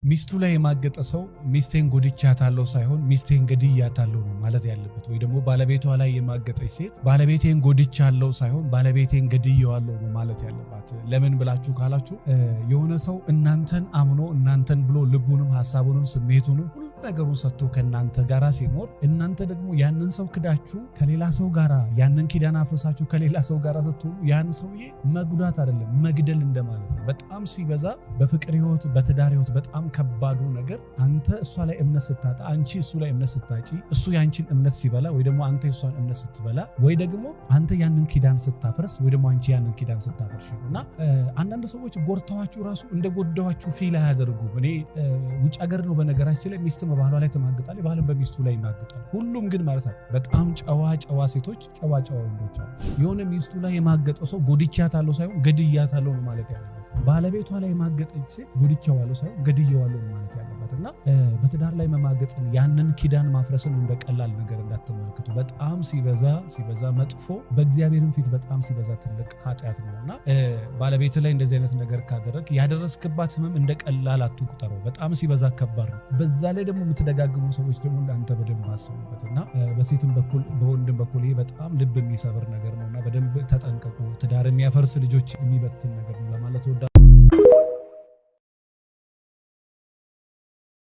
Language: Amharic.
ሚስቱ ላይ የማገጠ ሰው ሚስቴን ጎድቻታለሁ ሳይሆን ሚስቴን ገድያታለሁ ነው ማለት ያለበት። ወይ ደግሞ ባለቤቷ ላይ የማገጠች ሴት ባለቤቴን ጎድቻለሁ ሳይሆን ባለቤቴን ገድየዋለሁ ነው ማለት ያለባት። ለምን ብላችሁ ካላችሁ፣ የሆነ ሰው እናንተን አምኖ፣ እናንተን ብሎ፣ ልቡንም ሀሳቡንም ስሜቱንም ሁሉ ነገሩን ሰጥቶ ከእናንተ ጋራ ሲኖር፣ እናንተ ደግሞ ያንን ሰው ክዳችሁ ከሌላ ሰው ጋራ፣ ያንን ኪዳን አፍርሳችሁ ከሌላ ሰው ጋራ ስትሆኑ ያን ሰውዬ መጉዳት አይደለም መግደል እንደማለት ነው። በጣም ሲበዛ በፍቅር ህይወት፣ በትዳር ህይወት በጣም ከባዱ ነገር አንተ እሷ ላይ እምነት ስታጣ፣ አንቺ እሱ ላይ እምነት ስታጪ፣ እሱ ያንቺን እምነት ሲበላ፣ ወይ ደግሞ አንተ የእሷን እምነት ስትበላ፣ ወይ ደግሞ አንተ ያንን ኪዳን ስታፈርስ፣ ወይ ደግሞ አንቺ ያንን ኪዳን ስታፈርሽ ነው። እና አንዳንድ ሰዎች ጎድተዋችሁ ራሱ እንደ ጎዳዋችሁ feel አያደርጉም። እኔ ውጭ ሀገር ነው በነገራችን ላይ፣ ሚስት በባሏ ላይ ትማግጣለች፣ ባልም በሚስቱ ላይ ይማግጣል። ሁሉም ግን ማለት አለ፣ በጣም ጨዋ ጨዋ ሴቶች፣ ጨዋ ጨዋ ወንዶች አሉ። የሆነ ሚስቱ ላይ የማገጠው ሰው ጎድቻታለሁ ሳይሆን ገድያታለሁ ነው ማለት ያለበት። ባለቤቷ ላይ የማገጠች ሴት ጎድቼዋለሁ ሳይሆን ገድዬዋለሁ ነው ማለት ያለባት። እና በትዳር ላይ መማገጥን፣ ያንን ኪዳን ማፍረስን እንደ ቀላል ነገር እንዳትመለከቱ። በጣም ሲበዛ ሲበዛ መጥፎ፣ በእግዚአብሔርም ፊት በጣም ሲበዛ ትልቅ ኃጢአት ነው። እና ባለቤት ላይ እንደዚህ አይነት ነገር ካደረግ ያደረስክባት ህመም እንደ ቀላል አትቁጠረው። በጣም ሲበዛ ከባድ ነው። በዛ ላይ ደግሞ የምትደጋግሙ ሰዎች ደግሞ እንዳንተ በደንብ አስቡበት። እና በሴትም በኩል በወንድም በኩል ይሄ በጣም ልብ የሚሰብር ነገር ነው እና በደንብ ተጠንቀቁ። ትዳር የሚያፈርስ፣ ልጆች የሚበትን ነገር ነው ለማለት እወዳለሁ።